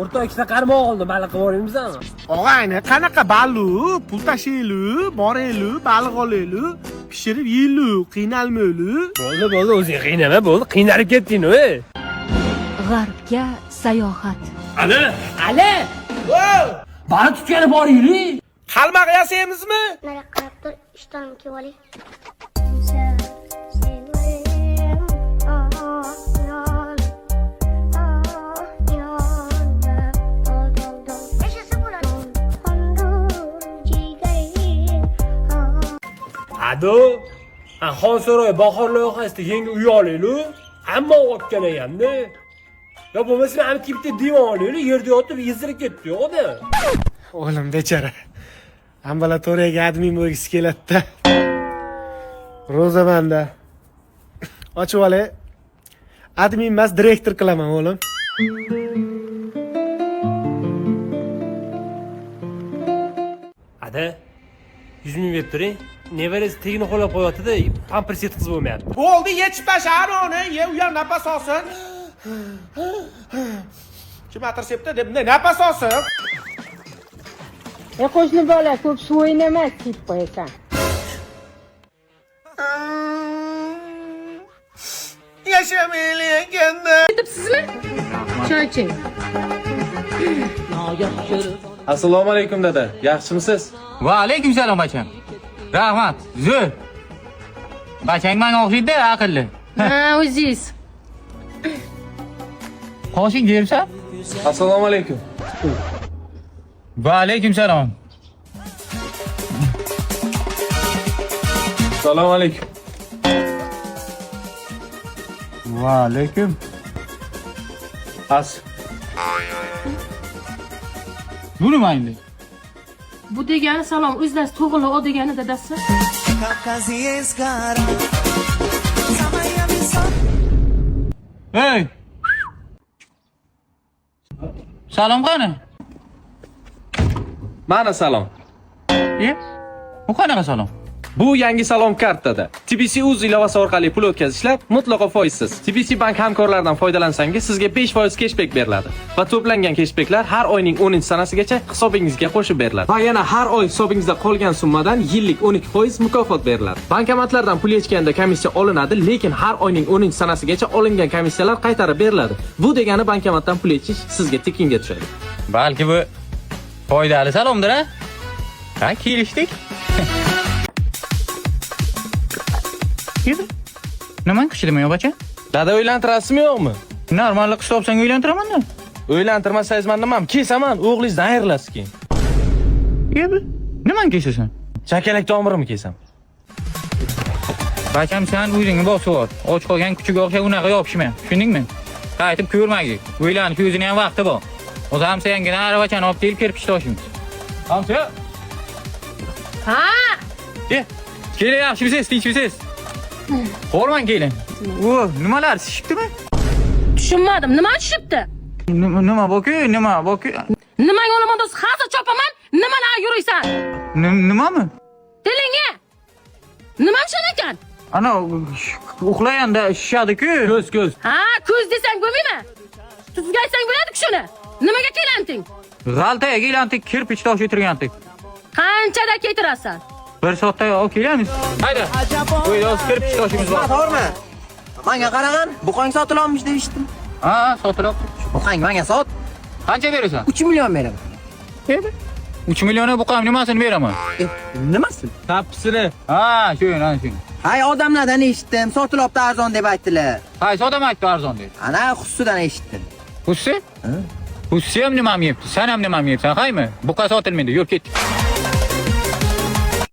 O'rtoq ikkita qarmoq oldi, baliq qilib yuboraymizmi? Og'ayni, qanaqa balu? Pul tashlayli, borayli, baliq olayli, pishirib yeyli, qiynalmayli. Bo'ldi, bo'ldi, o'zing qiynama, bo'ldi, qiynalib ketding, ey. G'arbga sayohat. Ali, Ali! Baliq tutgani boraylik. Qalmoq yasaymizmi? Nari qarab tur, ishtonim kiyib olay. Ado, ha, Xonsaroy Bahor loyihasida yangi uy olaylik. Hamma otgan ekanmi? Yo bo'lmasa ham bitta divan olaylik, yerda yotib yezdirib ketdi yo'qda. O'g'lim bechara. Ambulatoriyaga admin bo'lgisi keladi-da. Ro'zamanda. Ochib olay. Admin emas, direktor qilaman o'g'lim. Ada, 100 ming berib turing. Nevarasi tegini qo'llab qo'yapti-da, pampers yetkazib bo'lmayapti. Bo'ldi, yechib tashlar uni, ye u ham napas olsin. Kim atir sepdi deb bunday napas olsin. E qo'shni bola ko'p suv o'ynama, kiyib qo'yasan. Yashamayli ekanda. Ketibsizmi? Choy iching. Assalomu alaykum dada. Yaxshimisiz? Va alaykum salom bacham. Rahmat. Zo'r. Bachang manga o'xshaydi, aqlli. Ha, o'zingiz. Qoshing yeyapsan? Assalomu alaykum. Va alaykum salom. Assalomu alaykum. Va alaykum. As. Bu nima endi? Bu degani salom, o'zlari to'g'ri o degani dadasi. Ey! Salom qani? Mana salom. E? Bu qanaqa salom? Bu yangi salom kartada. TBC Uz ilovasi orqali pul o'tkazishlar mutlaqo foizsiz. TBC bank hamkorlaridan foydalansangiz sizga 5% keshbek beriladi va to'plangan keshbeklar har oyning 10-sanasigacha hisobingizga qo'shib beriladi. Va yana har oy hisobingizda qolgan summadan yillik 12% mukofot beriladi. Bankomatlardan pul yechganda komissiya olinadi, lekin har oyning 10-sanasigacha olingan komissiyalar qaytarib beriladi. Bu degani bankomatdan pul yechish sizga tekinga tushadi. Balki bu foydali salomdir, a? Ha, kelishdik. Yedi. Nimani kuchidimi yo bacha? Dada uylantirasizmi yo'qmi? Normallik qiz topsang uylantiraman-da. Uylantirmasangiz man nimam kesaman, o'g'lingizdan ayrilasiz keyin. Yedi. Nimani kesasan? Chakalak tomirimni kesam. Bacham sen o'zingni bosib ol. Och qolgan kuchukka o'xshab unaqa yopishma. Tushundingmi? Qaytib ko'rmagin. Uylanib o'zini ham vaqti bor. O'zi hamsoyangina aravachani olib kelib kirpich toshimiz. Hamsoya? Ha! E, kelin yaxshimisiz, tinchmisiz? Qo'rman kelin. U nimalar shishibdimi? Tushunmadim. Nima tushibdi? Nima boku, nima boku? Nimaga o'laman do'st? Hozir chopaman, nimalar yuriysan? Nimami? Tilingga. Nima tushar ekan? Ana uxlaganda shishadi-ku. Ko'z, ko'z. Ha, ko'z desang bo'lmaymi? Tuzga aytsang bo'ladi shuni. Nimaga kelanting? G'altaga kelantik, kirpich tosh o'tirgandik. Qanchada ketirasan? Bir soatda olib kelamiz. Hayda. Bu yoz kirpich toshimiz bor. To'g'rimi? Manga qarag'an, buqang sotilolmish deb eshitdim. Ha, sotilyapti. Buqang manga sot, Qancha berasan? 3 million beraman. 3 millioni buqam nimasini beraman? E, nimasi? Tappisini. Ha, shu, ana shu. Hay, odamlardan eshitdim, sotilyapti arzon deb aytdilar. Qaysi odam aytdi arzon deb? Ana xususidan eshitdim. Hussi? Hussi ham nimam yebdi, sen ham nimam yebsan, haymi? Buqa sotilmaydi, yur ketdik.